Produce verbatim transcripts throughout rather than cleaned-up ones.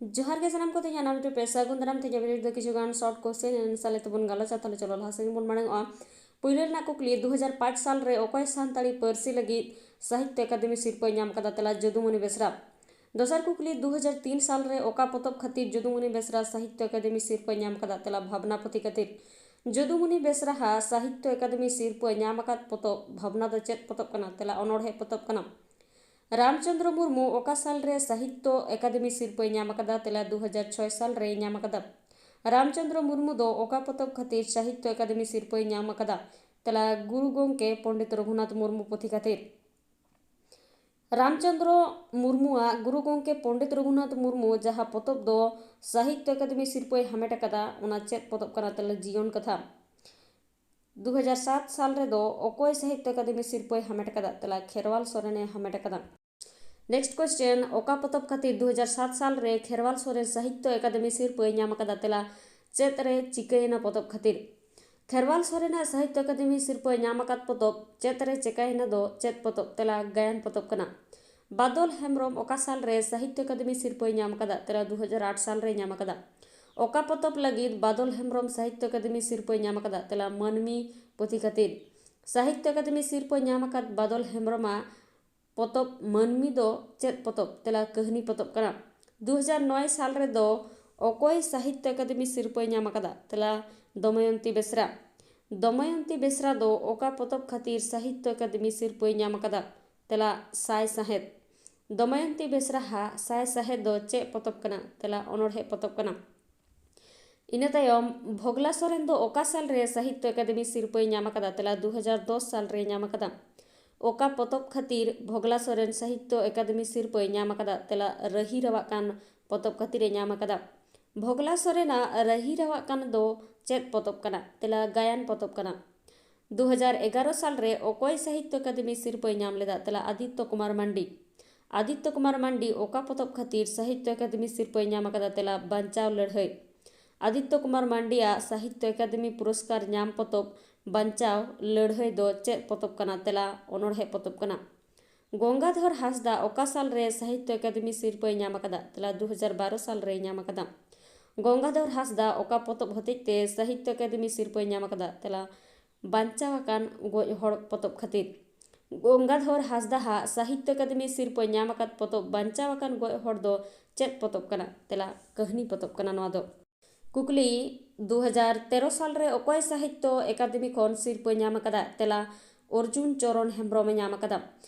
ᱡᱚᱦᱟᱨ ᱜᱮ ᱥᱟᱱᱟᱢ ᱠᱚ, ᱛᱮᱦᱮᱧᱟᱜ ᱱᱟᱣᱟ video ᱯᱮ ᱥᱟᱹᱜᱩᱱ ᱫᱟᱨᱟᱢ᱾ ᱛᱮᱦᱮᱧᱟᱜ video ᱨᱮᱫᱚ ᱠᱤᱪᱷᱩ ᱜᱟᱱ short question and answer ᱞᱮ ᱛᱮᱵᱚᱱ ᱜᱟᱞᱚᱪᱟ᱾ ᱛᱟᱦᱞᱮ ᱪᱚᱞᱚ ᱞᱟᱦᱟ ᱥᱮᱫ ᱵᱚᱱ ᱢᱟᱲᱟᱝᱚᱜᱼᱟ᱾ ᱯᱩᱭᱞᱩ ᱨᱮᱱᱟᱜ ᱠᱩᱠᱞᱤ, ᱫᱩ ᱦᱟᱡᱟᱨ ᱯᱟᱸᱪ ᱥᱟᱞ ᱨᱮ ᱚᱠᱚᱭ ᱥᱟᱱᱛᱟᱲᱤ ᱯᱟᱹᱨᱥᱤ ᱞᱟᱹᱜᱤᱫ ᱥᱟᱦᱤᱛᱭᱚ ᱮᱠᱟᱰᱮᱢᱤ ᱥᱤᱨᱯᱟᱹᱭ ᱧᱟᱢ ᱟᱠᱟᱫᱟ? ᱛᱮᱞᱟ, ᱡᱚᱫᱩᱢᱚᱱᱤ ᱵᱮᱥᱨᱟ᱾ ᱫᱚᱥᱟᱨ ᱠᱩᱠᱞᱤ, ᱫᱩ ᱦᱟᱡᱟᱨ ᱛᱤᱱ ᱥᱟᱞ ᱨᱮ ᱚᱠᱟ ᱯᱚᱛᱚᱵ ᱠᱷᱟᱹᱛᱤᱨ ᱡᱚᱫᱩᱢᱚᱱᱤ ᱵᱮᱥᱨᱟ ᱥᱟᱦᱤᱛᱭᱚ ᱮᱠᱟᱰᱮᱢᱤ ᱥᱤᱨᱯᱟᱹᱭ ᱧᱟᱢ ᱟᱠᱟᱫᱟ? ᱛᱮᱞᱟ, ᱵᱷᱟᱵᱽᱱᱟ ᱯᱩᱛᱷᱤ ᱠᱷᱟᱹᱛᱤᱨ᱾ ᱡᱚᱫᱩᱢᱚᱱᱤ ᱵᱮᱥᱨᱟ ᱦᱟᱜ ᱥᱟᱦᱤᱛᱭᱚ ᱮᱠᱟᱰᱮᱢᱤ ᱥᱤᱨᱯᱟᱹᱭ ᱧᱟᱢ ᱟᱠᱟᱫ ᱯᱚᱛᱚᱵ ᱵᱷᱟᱵᱽᱱᱟ ᱫᱚ ᱪᱮᱫ ᱯᱚᱛᱚᱵ ᱠᱟᱱᱟ? ᱛᱮᱞᱟ, ᱚᱱᱚᱬᱦᱮ ᱯᱚᱛᱚᱵ ᱠᱟᱱᱟ᱾ ᱨᱟᱢᱪᱚᱸᱫᱽᱨᱚ ᱢᱩᱨᱢᱩ ᱚᱠᱟ ᱥᱟᱞ ᱨᱮ ᱥᱟᱦᱤᱛᱭᱚ ᱮᱠᱟᱰᱮᱢᱤ ᱥᱤᱨᱯᱟᱹᱭ ᱧᱟᱢ ᱟᱠᱟᱫᱟ? ᱛᱮᱞᱟ, ᱫᱩ ᱦᱟᱡᱟᱨ ᱪᱷᱚᱭ ᱥᱟᱞ ᱨᱮᱭ ᱧᱟᱢ ᱟᱠᱟᱫᱟ᱾ ᱨᱟᱢᱪᱚᱸᱫᱽᱨᱚ ᱢᱩᱨᱢᱩ ᱫᱚ ᱚᱠᱟ ᱯᱚᱛᱚᱵ ᱠᱷᱟᱹᱛᱤᱨ ᱥᱟᱦᱤᱛᱭᱚ ᱮᱠᱟᱰᱮᱢᱤ ᱥᱤᱨᱯᱟᱹᱭ ᱧᱟᱢ ᱟᱠᱟᱫᱟ? ᱛᱮᱞᱟ, ᱜᱩᱨᱩ ᱜᱚᱢᱠᱮ ᱯᱚᱸᱰᱤᱛ ᱨᱚᱜᱷᱩᱱᱟᱛᱷ ᱢᱩᱨᱢᱩ ᱯᱩᱛᱷᱤ ᱠᱷᱟᱹᱛᱤᱨ᱾ ᱨᱟᱢᱪᱚᱸᱫᱽᱨᱚ ᱢᱩᱨᱢᱩᱣᱟᱜ ᱜᱩᱨᱩ ᱜᱚᱢᱠᱮ ᱯᱚᱸᱰᱤᱛ ᱨᱚᱜᱷᱩᱱᱟᱛᱷ ᱢᱩᱨᱢᱩ ᱡᱟᱦᱟᱸ ᱯᱚᱛᱚᱵ ᱫᱚ ᱥᱟᱦᱤᱛᱭᱚ ᱮᱠᱟᱰᱮᱢᱤ ᱥᱤᱨᱯᱟᱹᱭ ᱦᱟᱢᱮᱴ ᱟᱠᱟᱫᱟ, ᱚᱱᱟ ᱪᱮᱫ ᱯᱚᱛᱚᱵ ᱠᱟᱱᱟ? ᱛᱮᱞᱟ, ᱡᱤᱭᱚᱱ ᱠᱟᱛᱷᱟ᱾ ᱫᱩ ᱦᱟᱡᱟᱨ ᱥᱟᱛ ᱥᱟᱞ ᱨᱮᱫᱚ ᱚᱠᱚᱭ ᱥᱟᱦᱤᱛᱭᱚ ᱮᱠᱟᱰᱮᱢᱤ ᱥᱤᱨᱯᱟᱹᱭ ᱦᱟᱢᱮᱴ ᱟᱠᱟᱫᱟ? ᱛᱮᱞᱟ, ᱠᱷᱮᱨᱣᱟᱞ ᱥᱚᱨᱮᱱᱮ ᱦᱟᱢᱮᱴ ᱟᱠᱟᱫᱟ᱾ Next question, ᱚᱠᱟ ᱯᱚᱛᱚᱵ ᱠᱷᱟᱹᱛᱤᱨ ᱫᱩ ᱦᱟᱡᱟᱨ ᱥᱟᱛ ᱥᱟᱞ ᱨᱮ ᱠᱷᱮᱨᱣᱟᱞ ᱥᱚᱨᱮᱱ ᱥᱟᱦᱤᱛᱭᱚ ᱮᱠᱟᱰᱮᱢᱤ ᱥᱤᱨᱯᱟᱹᱭ ᱧᱟᱢ ᱟᱠᱟᱫᱟ? ᱛᱮᱞᱟ, ᱪᱮᱫ ᱨᱮ ᱪᱤᱠᱟᱹᱭᱮᱱᱟ ᱯᱚᱛᱚᱵ ᱠᱷᱟᱹᱛᱤᱨ᱾ ᱠᱷᱮᱨᱣᱟᱞ ᱥᱚᱨᱮᱱᱟᱜ ᱥᱟᱦᱤᱛᱭᱚ ᱮᱠᱟᱰᱮᱢᱤ ᱥᱤᱨᱯᱟᱹᱭ ᱧᱟᱢ ᱟᱠᱟᱫ ᱯᱚᱛᱚᱵ ᱪᱮᱫ ᱨᱮ ᱪᱤᱠᱟᱹᱭᱮᱱᱟ ᱫᱚ ᱪᱮᱫ ᱯᱚᱛᱚᱵ? ᱛᱮᱞᱟ, ᱜᱟᱭᱟᱱ ᱯᱚᱛᱚᱵ ᱠᱟᱱᱟ᱾ ᱵᱟᱫᱚᱞ ᱦᱮᱢᱵᱨᱚᱢ ᱚᱠᱟ ᱥᱟᱞ ᱨᱮ ᱥᱟᱦᱤᱛᱭᱚ ᱮᱠᱟᱰᱮᱢᱤ ᱥᱤᱨᱯᱟᱹᱭ ᱧᱟᱢ ᱟᱠᱟᱫᱟ? ᱛᱮᱞᱟ, ᱫᱩ ᱦᱟᱡᱟᱨ ᱟᱴ ᱥᱟᱞ ᱨᱮ ᱧᱟᱢ ᱟᱠᱟᱫᱟ᱾ ᱚᱠᱟ ᱯᱚᱛᱚᱵ ᱞᱟᱹᱜᱤᱫ ᱵᱟᱫᱚᱞ ᱦᱮᱢᱵᱨᱚᱢ ᱥᱟᱦᱤᱛᱭᱚ ᱮᱠᱟᱰᱮᱢᱤ ᱥᱤᱨᱯᱟᱹᱭ ᱧᱟᱢ ᱟᱠᱟᱫᱟ? ᱛᱮᱞᱟ, ᱢᱟᱹᱱᱢᱤ ᱯᱩᱛᱷᱤ ᱠᱷᱟᱹᱛᱤᱨ᱾ ᱥᱟᱦᱤᱛᱭᱚ ᱮᱠᱟᱰᱮᱢᱤ ᱥᱤᱨᱯᱟᱹ ᱧᱟᱢ ᱟᱠᱟᱫ ᱵᱟᱫᱚᱞ ᱦᱮᱢᱵᱨᱚᱢᱟᱜ ᱯᱚᱛᱚᱵ ᱢᱟᱹᱱᱢᱤ ᱫᱚ ᱪᱮᱫ ᱯᱚᱛᱚᱵ? ᱛᱮᱞᱟ, ᱠᱟᱹᱦᱱᱤ ᱯᱚᱛᱚᱵ ᱠᱟᱱᱟ᱾ ᱫᱩ ᱦᱟᱡᱟᱨ ᱱᱚᱭ ᱥᱟᱞ ᱨᱮᱫᱚ ᱚᱠᱚᱭ ᱥᱟᱦᱤᱛᱭᱚ ᱮᱠᱟᱰᱮᱢᱤ ᱥᱤᱨᱯᱟᱹᱭ ᱧᱟᱢ ᱟᱠᱟᱫᱟ? ᱛᱮᱞᱟ, ᱫᱚᱢᱚᱭᱚᱱᱛᱤ ᱵᱮᱥᱨᱟ᱾ ᱫᱚᱢᱚᱭᱚᱱᱛᱤ ᱵᱮᱥᱨᱟ ᱫᱚ ᱚᱠᱟ ᱯᱚᱛᱚᱵ ᱠᱷᱟᱹᱛᱤᱨ ᱥᱟᱦᱤᱛᱭᱚ ᱮᱠᱟᱰᱮᱢᱤ ᱥᱤᱨᱯᱟᱹᱭ ᱧᱟᱢ ᱟᱠᱟᱫᱟ? ᱛᱮᱞᱟ, ᱥᱟᱭ ᱥᱟᱦᱮᱫ᱾ ᱫᱚᱢᱚᱭᱚᱱᱛᱤ ᱵᱮᱥᱨᱟ ᱦᱟᱜ ᱥᱟᱭ ᱥᱟᱦᱮᱫ ᱫᱚ ᱪᱮᱫ ᱯᱚᱛᱚᱵ ᱠᱟᱱᱟ? ᱛᱮᱞᱟ, ᱚᱱᱚᱬᱦᱮ ᱯᱚᱛᱚᱵ ᱠᱟᱱᱟ᱾ ᱤᱱᱟᱹ ᱛᱟᱭᱚᱢ ᱵᱷᱚᱜᱽᱞᱟ ᱥᱚᱨᱮᱱ ᱫᱚ ᱚᱠᱟ ᱥᱟᱞ ᱨᱮ ᱥᱟᱦᱤᱛᱭᱚ ᱮᱠᱟᱰᱮᱢᱤ ᱥᱤᱨᱯᱟᱹᱭ ᱧᱟᱢ ᱟᱠᱟᱫᱟ? ᱛᱮᱞᱟ, ᱫᱩ ᱦᱟᱡᱟᱨ ᱫᱚᱥ ᱥᱟᱞ ᱨᱮᱭ ᱧᱟᱢ ᱟᱠᱟᱫᱟ᱾ ᱚᱠᱟ ᱯᱚᱛᱚᱵ ᱠᱷᱟᱹᱛᱤᱨ ᱵᱷᱚᱜᱽᱞᱟ ᱥᱚᱨᱮᱱ ᱥᱟᱦᱤᱛᱭᱚ ᱮᱠᱟᱰᱮᱢᱤ ᱥᱤᱨᱯᱟᱹᱭ ᱧᱟᱢ ᱟᱠᱟᱫᱟ? ᱛᱮᱞᱟ, ᱨᱟᱹᱦᱤ ᱨᱟᱣᱟᱜ ᱠᱟᱱ ᱯᱚᱛᱚᱵ ᱠᱷᱟᱹᱛᱤᱨ ᱮ ᱧᱟᱢ ᱟᱠᱟᱫᱟ᱾ ᱵᱷᱚᱜᱽᱞᱟ ᱥᱚᱨᱮᱱᱟᱜ ᱨᱟᱹᱦᱤ ᱨᱟᱣᱟᱜ ᱠᱟᱱ ᱫᱚ ᱪᱮᱫ ᱯᱚᱛᱚᱵ ᱠᱟᱱᱟ? ᱛᱮᱞᱟ, ᱜᱟᱭᱟᱱ ᱯᱚᱛᱚᱵ ᱠᱟᱱᱟ᱾ ᱫᱩ ᱦᱟᱡᱟᱨ ᱮᱜᱟᱨᱚ ᱥᱟᱞ ᱨᱮ ᱚᱠᱚᱭ ᱥᱟᱦᱤᱛᱭᱚ ᱮᱠᱟᱰᱮᱢᱤ ᱥᱤᱨᱯᱟᱹᱭ ᱧᱟᱢ ᱞᱮᱫᱟ? ᱛᱮᱞᱟ, ᱟᱫᱤᱛᱭᱚ ᱠᱩᱢᱟᱨ ᱢᱟᱱᱰᱤ᱾ ᱟᱫᱤᱛᱭᱚ ᱠᱩᱢᱟᱨ ᱢᱟᱱᱰᱤ ᱚᱠᱟ ᱯᱚᱛᱚᱵ ᱠᱷᱟᱹᱛᱤᱨ ᱥᱟᱦᱤᱛᱭᱚ ᱮᱠᱟᱰᱮᱢᱤ ᱥᱤᱨᱯᱟᱹᱭ ᱧᱟᱢ ᱟᱠᱟᱫᱟ? ᱛᱮᱞᱟ, ᱵᱟᱧᱪᱟᱣ ᱞᱟᱹᱲᱦᱟᱹᱭ᱾ ᱟᱫᱤᱛᱭᱚ ᱠᱩᱢᱟᱨ ᱢᱟᱱᱰᱤᱭᱟᱜ ᱥᱟᱦᱤᱛᱭᱚ ᱮᱠᱟᱰᱮᱢᱤ ᱯᱩᱨᱚᱥᱠᱟᱨ ᱧᱟᱢ ᱯᱚᱛᱚᱵ ᱵᱟᱧᱪᱟᱣ ᱞᱟᱹᱲᱦᱟᱹᱭ ᱫᱚ ᱪᱮᱫ ᱯᱚᱛᱚᱵ ᱠᱟᱱᱟ? ᱛᱮᱞᱟ, ᱚᱱᱚᱬᱦᱮ ᱯᱚᱛᱚᱵ ᱠᱟᱱᱟ᱾ ᱜᱚᱝᱜᱟᱫᱷᱚᱨ ᱦᱟᱸᱥᱫᱟ ᱚᱠᱟ ᱥᱟᱞ ᱨᱮ ᱥᱟᱦᱤᱛᱛᱚ ᱮᱠᱟᱰᱮᱢᱤ ᱥᱤᱨᱯᱟᱹᱭ ᱧᱟᱢ ᱟᱠᱟᱫᱟ? ᱛᱮᱞᱟ ᱫᱩ ᱦᱟᱡᱟᱨ ᱵᱟᱨᱚ ᱥᱟᱞ ᱨᱮᱭ ᱧᱟᱢ ᱟᱠᱟᱫᱟ᱾ ᱜᱚᱝᱜᱟᱫᱷᱚᱨ ᱦᱟᱸᱥᱫᱟ ᱚᱠᱟ ᱯᱚᱛᱚᱵ ᱦᱚᱛᱮᱡ ᱛᱮ ᱥᱟᱦᱤᱛᱛᱚ ᱮᱠᱟᱰᱮᱢᱤ ᱥᱤᱨᱯᱟᱹᱭ ᱧᱟᱢ ᱟᱠᱟᱫᱟ? ᱛᱮᱞᱟ ᱵᱟᱧᱪᱟᱣ ᱟᱠᱟᱱ ᱜᱚᱡ ᱦᱚᱲ ᱯᱚᱛᱚᱵ ᱠᱷᱟᱹᱛᱤᱨ᱾ ᱜᱚᱝᱜᱟᱫᱷᱚᱨ ᱦᱟᱸᱥᱫᱟ ᱦᱟᱜ ᱥᱟᱦᱤᱛᱛᱚ ᱮᱠᱟᱰᱮᱢᱤ ᱥᱤᱨᱯᱟᱹ ᱧᱟᱢ ᱟᱠᱟᱫ ᱯᱚᱛᱚᱵ ᱵᱟᱧᱪᱟᱣ ᱟᱠᱟᱱ ᱜᱚᱡ ᱦᱚᱲ ᱫᱚ ᱪᱮᱫ ᱯᱚᱛᱚᱵ ᱠᱟᱱᱟ? ᱛᱮᱞᱟ ᱠᱟᱹᱦᱱᱤ ᱯᱚᱛᱚᱵ ᱠᱟᱱᱟ ᱱᱚᱣᱟ ᱫᱚ᱾ ᱠᱩᱠᱞᱤ, ᱫᱩ ᱦᱟᱡᱟᱨ ᱛᱮᱨᱚ ᱥᱟᱞ ᱨᱮ ᱚᱠᱚᱭ ᱥᱟᱦᱤᱛᱛᱚ ᱮᱠᱟᱰᱮᱢᱤ ᱠᱷᱚᱱ ᱥᱤᱨᱯᱟᱹᱭ ᱧᱟᱢ ᱟᱠᱟᱫᱟ? ᱛᱮᱞᱟ ᱚᱨᱡᱩᱱ ᱪᱚᱨᱚᱱ ᱦᱮᱢᱵᱨᱚᱢ ᱮ ᱧᱟᱢ ᱟᱠᱟᱫᱟ᱾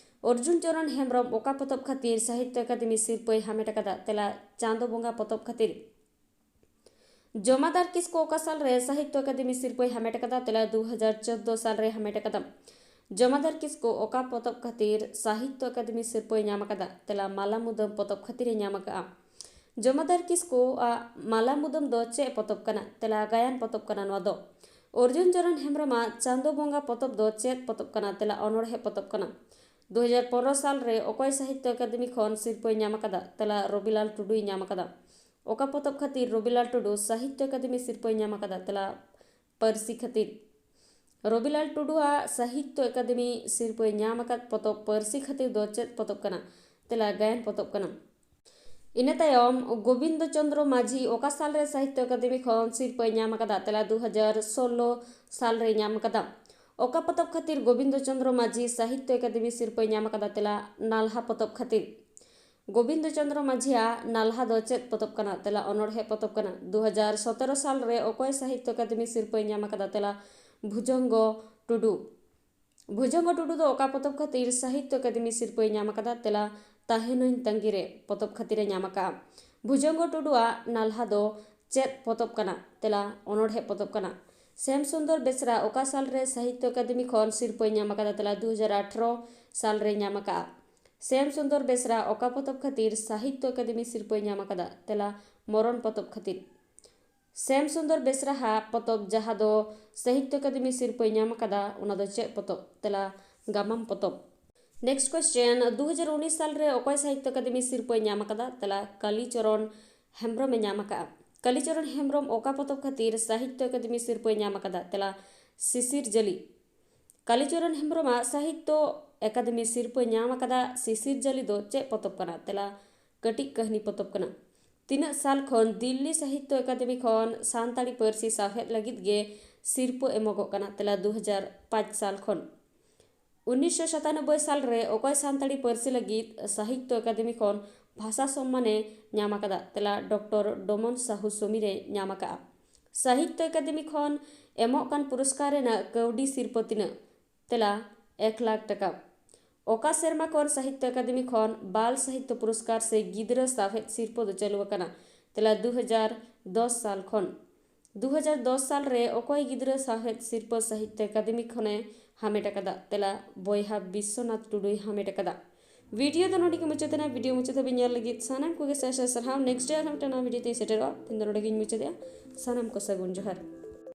ᱚᱨᱡᱩᱱ ᱪᱚᱨᱚᱱ ᱦᱮᱢᱵᱨᱚᱢ ᱚᱠᱟ ᱯᱚᱛᱚᱵ ᱠᱷᱟᱹᱛᱤᱨ ᱥᱟᱦᱤᱛᱛᱚ ᱮᱠᱟᱰᱮᱢᱤ ᱥᱤᱨᱯᱟᱹᱭ ᱦᱟᱢᱮᱴ ᱟᱠᱟᱫᱟ? ᱛᱮᱞᱟ ᱪᱟᱸᱫᱚ ᱵᱚᱸᱜᱟ ᱯᱚᱛᱚᱵ ᱠᱷᱟᱹᱛᱤᱨ᱾ ᱡᱚᱢᱟᱫᱟᱨ ᱠᱤᱥᱠᱩ ᱚᱠᱟ ᱥᱟᱞ ᱨᱮ ᱥᱟᱦᱤᱛᱛᱚ ᱮᱠᱟᱰᱮᱢᱤ ᱥᱤᱨᱯᱟᱹᱭ ᱦᱟᱢᱮᱴ ᱟᱠᱟᱫᱟ? ᱛᱮᱞᱟ ᱫᱩ ᱦᱟᱡᱟᱨ ᱪᱳᱫᱫᱳ ᱥᱟᱞ ᱨᱮ ᱦᱟᱢᱮᱴ ᱟᱠᱟᱫᱟ᱾ ᱡᱚᱢᱟᱫᱟᱨ ᱠᱤᱥᱠᱩ ᱚᱠᱟ ᱯᱚᱛᱚᱵ ᱠᱷᱟᱹᱛᱤᱨ ᱥᱟᱦᱤᱛᱛᱚ ᱮᱠᱟᱰᱮᱢᱤ ᱥᱤᱨᱯᱟᱹᱭ ᱧᱟᱢ ᱟᱠᱟᱫᱟ? ᱛᱮᱞᱟ ᱢᱟᱞᱟ ᱢᱩᱫᱟᱹᱢ ᱯᱚᱛᱚᱵ ᱠᱷᱟᱹᱛᱤᱨ ᱮ ᱧᱟᱢ ᱟᱠᱟᱫᱼᱟ᱾ ᱡᱚᱢᱟᱫᱟᱨ ᱠᱤᱥᱠᱩ ᱟᱜ ᱢᱟᱞᱟ ᱢᱩᱫᱟᱹᱢ ᱫᱚ ᱪᱮᱫ ᱯᱚᱛᱚᱵ ᱠᱟᱱᱟ? ᱛᱮᱞᱟ ᱜᱟᱭᱟᱱ ᱯᱚᱛᱚᱵ ᱠᱟᱱᱟ ᱱᱚᱣᱟ ᱫᱚ᱾ ᱚᱨᱡᱩᱱ ᱪᱚᱨᱚᱱ ᱦᱮᱢᱵᱨᱚᱢ ᱟᱜ ᱪᱟᱸᱫᱚ ᱵᱚᱸᱜᱟ ᱯᱚᱛᱚᱵ ᱫᱚ ᱪᱮᱫ ᱯᱚᱛᱚᱵ ᱠᱟᱱᱟ? ᱛᱮᱞᱟ ᱚᱱᱚᱬᱦᱮ ᱯᱚᱛᱚᱵ ᱠᱟᱱᱟ᱾ ᱫᱩ ᱦᱟᱡᱟᱨ ᱯᱚᱱᱨᱚ ᱥᱟᱞ ᱨᱮ ᱚᱠᱚᱭ ᱥᱟᱦᱤᱛᱛᱚ ᱮᱠᱟᱰᱮᱢᱤ ᱠᱷᱚᱱ ᱥᱤᱨᱯᱟᱹᱭ ᱧᱟᱢ ᱟᱠᱟᱫᱟ? ᱛᱮᱞᱟ ᱨᱚᱵᱤᱞᱟᱞ ᱴᱩᱰᱩᱭ ᱧᱟᱢ ᱟᱠᱟᱫᱟ᱾ ᱚᱠᱟ ᱯᱚᱛᱚᱵ ᱠᱷᱟᱹᱛᱤᱨ ᱨᱚᱵᱤᱞᱟᱞ ᱴᱩᱰᱩ ᱥᱟᱦᱤᱛᱛᱚ ᱮᱠᱟᱰᱮᱢᱤ ᱥᱤᱨᱯᱟᱹᱭ ᱧᱟᱢ ᱟᱠᱟᱫᱟ? ᱛᱮᱞᱟ ᱯᱟᱹᱨᱥᱤ ᱠᱷᱟᱹᱛᱤᱨ᱾ ᱨᱚᱵᱤᱞᱟᱞ ᱴᱩᱰᱩᱣᱟᱜ ᱥᱟᱦᱤᱛᱛᱚ ᱮᱠᱟᱰᱮᱢᱤ ᱥᱤᱨᱯᱟᱹᱭ ᱧᱟᱢ ᱟᱠᱟᱫ ᱯᱚᱛᱚᱵ ᱯᱟᱹᱨᱥᱤ ᱠᱷᱟᱹᱛᱤᱨ ᱫᱚ ᱪᱮᱫ ᱯᱚᱛᱚᱵ ᱠᱟᱱᱟ? ᱛᱮᱞᱟ ᱜᱟᱭᱟᱱ ᱯᱚᱛᱚᱵ ᱠᱟᱱᱟ᱾ ᱤᱱᱟᱹ ᱛᱟᱭᱚᱢ ᱜᱳᱵᱤᱱᱫᱚ ᱪᱚᱸᱫᱽᱨᱚ ᱢᱟᱹᱡᱷᱤ ᱚᱠᱟ ᱥᱟᱞ ᱨᱮ ᱥᱟᱦᱤᱛᱛᱚ ᱮᱠᱟᱰᱮᱢᱤ ᱠᱷᱚᱱ ᱥᱤᱨᱯᱟᱹᱭ ᱧᱟᱢ ᱟᱠᱟᱫᱟ? ᱛᱮᱞᱟ ᱫᱩ ᱦᱟᱡᱟᱨ ᱥᱳᱞᱞᱳ ᱥᱟᱞ ᱨᱮᱭ ᱧᱟᱢ ᱟᱠᱟᱫᱟ᱾ ᱚᱠᱟ ᱯᱚᱛᱚᱵ ᱠᱷᱟᱹᱛᱤᱨ ᱜᱳᱵᱤᱱᱫᱚ ᱪᱚᱸᱫᱽᱨᱚ ᱢᱟᱹᱡᱷᱤ ᱥᱟᱦᱤᱛᱛᱚ ᱮᱠᱟᱰᱮᱢᱤ ᱥᱤᱨᱯᱟᱹᱭ ᱧᱟᱢ ᱟᱠᱟᱫᱟ? ᱛᱮᱞᱟ ᱱᱟᱞᱦᱟ ᱯᱚᱛᱚᱵ ᱠᱷᱟᱹᱛᱤᱨ᱾ ᱜᱳᱵᱤᱱᱫᱚ ᱪᱚᱸᱫᱽᱨᱚ ᱢᱟᱹᱡᱷᱤᱭᱟᱜ ᱱᱟᱞᱦᱟ ᱫᱚ ᱪᱮᱫ ᱯᱚᱛᱚᱵ ᱠᱟᱱᱟ? ᱛᱮᱞᱟ ᱚᱱᱚᱬᱦᱮ ᱯᱚᱛᱚᱵ ᱠᱟᱱᱟ᱾ ᱫᱩ ᱦᱟᱡᱟᱨ ᱥᱚᱛᱮᱨᱚ ᱥᱟᱞ ᱨᱮ ᱚᱠᱚᱭ ᱥᱟᱦᱤᱛᱛᱚ ᱮᱠᱟᱰᱮᱢᱤ ᱥᱤᱨᱯᱟᱹᱭ ᱧᱟᱢ ᱟᱠᱟᱫᱟ? ᱛᱮᱞᱟ ᱵᱷᱩᱡᱚᱝᱜᱚ ᱴᱩᱰᱩ᱾ ᱵᱷᱩᱡᱚᱝᱜᱚ ᱴᱩᱰᱩ ᱫᱚ ᱚᱠᱟ ᱯᱚᱛᱚᱵ ᱠᱷᱟᱹᱛᱤᱨ ᱥᱟᱦᱤᱛᱛᱚ ᱮᱠᱟᱰᱮᱢᱤ ᱥᱤᱨᱯᱟᱹᱭ ᱧᱟᱢ ᱟᱠᱟᱫᱟ? ᱛᱮᱞᱟ ᱛᱟᱦᱮᱱᱟᱹᱧ ᱛᱟᱺᱜᱤᱨᱮ ᱯᱚᱛᱚᱵ ᱠᱷᱟᱹᱛᱤᱨ ᱮ ᱧᱟᱢ ᱟᱠᱟᱫᱼᱟ᱾ ᱵᱷᱩᱡᱚᱝᱜᱚ ᱴᱩᱰᱩᱣᱟᱜ ᱱᱟᱞᱦᱟ ᱫᱚ ᱪᱮᱫ ᱯᱚᱛᱚᱵ ᱠᱟᱱᱟ? ᱛᱮᱞᱟ ᱚᱱᱚᱬᱦᱮ ᱯᱚᱛᱚᱵ ᱠᱟᱱᱟ᱾ ᱥᱮᱢ ᱥᱩᱱᱫᱚᱨ ᱵᱮᱥᱨᱟ ᱚᱠᱟ ᱥᱟᱞ ᱨᱮ ᱥᱟᱦᱤᱛᱛᱚ ᱮᱠᱟᱰᱮᱢᱤ ᱠᱷᱚᱱ ᱥᱤᱨᱯᱟᱹᱭ ᱧᱟᱢ ᱟᱠᱟᱫᱟ? ᱛᱮᱞᱟ ᱫᱩ ᱦᱟᱡᱟᱨ ᱟᱴᱷᱨᱚ ᱥᱟᱞ ᱨᱮᱭ ᱧᱟᱢ ᱟᱠᱟᱫᱼᱟ᱾ ᱥᱮᱢ ᱥᱩᱱᱫᱚᱨ ᱵᱮᱥᱨᱟ ᱚᱠᱟ ᱯᱚᱛᱚᱵ ᱠᱷᱟᱹᱛᱤᱨ ᱥᱟᱦᱤᱛᱛᱚ ᱮᱠᱟᱰᱮᱢᱤ ᱥᱤᱨᱯᱟᱹᱭ ᱧᱟᱢ ᱟᱠᱟᱫᱟ? ᱛᱮᱞᱟ ᱢᱚᱨᱚᱱ ᱯᱚᱛᱚᱵ ᱠᱷᱟᱹᱛᱤᱨ᱾ ᱥᱮᱢ ᱥᱩᱱᱫᱚᱨ ᱵᱮᱥᱨᱟ ᱦᱟᱜ ᱯᱚᱛᱚᱵ ᱡᱟᱦᱟᱸ ᱫᱚ ᱥᱟᱦᱤᱛᱛᱚ ᱮᱠᱟᱰᱮᱢᱤ ᱥᱤᱨᱯᱟᱹᱭ ᱧᱟᱢ ᱟᱠᱟᱫᱟ, ᱚᱱᱟ ᱫᱚ ᱪᱮᱫ ᱯᱚᱛᱚᱵ? ᱛᱮᱞᱟ ᱜᱟᱢᱟᱢ ᱯᱚᱛᱚᱵ᱾ Next question, ᱫᱩ ᱦᱟᱡᱟᱨ ᱩᱱᱤᱥ ᱥᱟᱞ ᱨᱮ ᱚᱠᱚᱭ ᱥᱟᱦᱤᱛᱛᱚ ᱮᱠᱟᱰᱮᱢᱤ ᱥᱤᱨᱯᱟᱹᱭ ᱧᱟᱢ ᱟᱠᱟᱫᱟ? ᱛᱮᱞᱟ ᱠᱟᱞᱤᱪᱚᱨᱚᱱ ᱦᱮᱢᱵᱨᱚᱢ ᱮ ᱧᱟᱢ ᱟᱠᱟᱫᱼᱟ᱾ ᱠᱟᱞᱤᱪᱚᱨᱚᱱ ᱦᱮᱢᱵᱨᱚᱢ ᱚᱠᱟ ᱯᱚᱛᱚᱵ ᱠᱷᱟᱹᱛᱤᱨ ᱥᱟᱦᱤᱛᱛᱚ ᱮᱠᱟᱰᱮᱢᱤ ᱥᱤᱨᱯᱟᱹᱭ ᱧᱟᱢ ᱟᱠᱟᱫᱟ? ᱛᱮᱞᱟ ᱥᱤᱥᱤᱨ ᱡᱟᱹᱞᱤ᱾ ᱠᱟᱞᱤᱪᱚᱨᱚᱱ ᱦᱮᱢᱵᱨᱚᱢᱟᱜ ᱥᱟᱦᱤᱛᱛᱚ ᱮᱠᱟᱫᱮᱢᱤ ᱥᱤᱨᱯᱟᱹ ᱧᱟᱢ ᱟᱠᱟᱫᱟ ᱥᱤᱥᱤᱨ ᱡᱟᱹᱞᱤ ᱫᱚ ᱪᱮᱫ ᱯᱚᱛᱚᱵ ᱠᱟᱱᱟ? ᱛᱮᱞᱟ, ᱠᱟᱹᱴᱤᱡ ᱠᱟᱹᱦᱱᱤ ᱯᱚᱛᱚᱵ ᱠᱟᱱᱟ᱾ ᱛᱤᱱᱟᱹᱜ ᱥᱟᱞ ᱠᱷᱚᱱ ᱫᱤᱞᱞᱤ ᱥᱟᱦᱤᱛᱛᱚ ᱮᱠᱟᱫᱮᱢᱤ ᱠᱷᱚᱱ ᱥᱟᱱᱛᱟᱲᱤ ᱯᱟᱹᱨᱥᱤ ᱥᱟᱶᱦᱮᱫ ᱞᱟᱹᱜᱤᱫ ᱜᱮ ᱥᱤᱨᱯᱟᱹ ᱮᱢᱚᱜᱚᱜ ᱠᱟᱱᱟ? ᱛᱮᱞᱟ, ᱫᱩ ᱦᱟᱡᱟᱨ ᱯᱟᱸᱪ ᱥᱟᱞ ᱠᱷᱚᱱ᱾ ᱩᱱᱤᱥᱥᱚ ᱥᱟᱛᱟᱱᱚᱵᱵᱳᱭ ᱥᱟᱞ ᱨᱮ ᱚᱠᱚᱭ ᱥᱟᱱᱛᱟᱲᱤ ᱯᱟᱹᱨᱥᱤ ᱞᱟᱹᱜᱤᱫ ᱥᱟᱦᱤᱛᱛᱚ ᱮᱠᱟᱫᱮᱢᱤ ᱠᱷᱚᱱ ᱵᱷᱟᱥᱟ ᱥᱚᱢᱢᱟᱱᱮ ᱧᱟᱢ ᱟᱠᱟᱫᱟ? ᱛᱮᱞᱟ, ᱰᱚᱠᱴᱚᱨ ᱰᱚᱢᱚᱱ ᱥᱟᱦᱩ ᱥᱚᱢᱤᱨᱮ ᱧᱟᱢ ᱟᱠᱟᱫᱼᱟ᱾ ᱥᱟᱦᱤᱛᱛᱚ ᱮᱠᱟᱫᱮᱢᱤ ᱠᱷᱚᱱ ᱮᱢᱚᱜ ᱠᱟᱱ ᱯᱩᱨᱚᱥᱠᱟᱨ ᱨᱮᱱᱟᱜ ᱠᱟᱹᱣᱰᱤ ᱥᱤᱨᱯᱟᱹ ᱛᱤᱱᱟᱹᱜ? ᱛᱮᱞᱟ, ᱮᱠ ᱞᱟᱠᱷ ᱴᱟᱠᱟ᱾ ᱚᱠᱟ ᱥᱮᱨᱢᱟ ᱠᱷᱚᱱ ᱥᱟᱦᱤᱛᱛᱚ ᱮᱠᱟᱫᱮᱢᱤ ᱠᱷᱚᱱ ᱵᱟᱞ ᱥᱟᱦᱤᱛᱛᱚ ᱯᱩᱨᱚᱥᱠᱟᱨ ᱥᱮ ᱜᱤᱫᱽᱨᱟᱹ ᱥᱟᱶᱦᱮᱫ ᱥᱤᱨᱯᱟᱹ ᱫᱚ ᱪᱟᱹᱞᱩ ᱟᱠᱟᱱᱟ? ᱛᱮᱞᱟ, ᱫᱩ ᱦᱟᱡᱟᱨ ᱫᱚᱥ ᱥᱟᱞ ᱠᱷᱚᱱ᱾ ᱫᱩ ᱦᱟᱡᱟᱨ ᱫᱚᱥ ᱥᱟᱞ ᱨᱮ ᱚᱠᱚᱭ ᱜᱤᱫᱽᱨᱟᱹ ᱥᱟᱶᱦᱮᱫ ᱥᱤᱨᱯᱟᱹ ᱥᱟᱦᱤᱛᱛᱚ ᱮᱠᱟᱫᱮᱢᱤ ᱠᱷᱚᱱᱮ ᱦᱟᱢᱮᱴ ᱟᱠᱟᱫᱟ? ᱛᱮᱞᱟ, ᱵᱚᱭᱦᱟ ᱵᱤᱥᱥᱚᱱᱟᱛᱷ ᱴᱩᱰᱩᱭ ᱦᱟᱢᱮᱴ ᱟᱠᱟᱫᱟ᱾ ᱵᱷᱤᱰᱤᱭᱳ ᱫᱚ ᱱᱚᱰᱮ ᱜᱮ ᱢᱩᱪᱟᱹᱫ ᱮᱱᱟ᱾ ᱵᱷᱤᱰᱤᱭᱳ ᱢᱩᱪᱟᱹᱫ ᱫᱷᱟᱹᱵᱤᱡ ᱧᱮᱞ ᱞᱟᱹᱜᱤᱫ ᱥᱟᱱᱟᱢ ᱠᱚᱜᱮ ᱥᱟᱭ ᱥᱟᱭ ᱥᱟᱨᱦᱟᱣ᱾ ᱱᱮᱠᱥᱴ ᱰᱮ ᱟᱨᱦᱚᱸ ᱢᱤᱫᱴᱟᱝ ᱱᱟᱣᱟ ᱵᱷᱤᱰᱤᱭᱳ ᱛᱮᱧ ᱥᱮᱴᱮᱨᱚᱜᱼᱟ᱾ ᱛᱮᱦᱮᱧ ᱫᱚ ᱱᱚᱰᱮ ᱜᱮᱧ ᱢᱩᱪᱟᱹᱫᱮᱜᱼᱟ᱾ ᱥᱟᱱᱟᱢ ᱠᱚ ᱥᱟᱹᱜᱩᱱ ᱡᱚᱦᱟᱨ᱾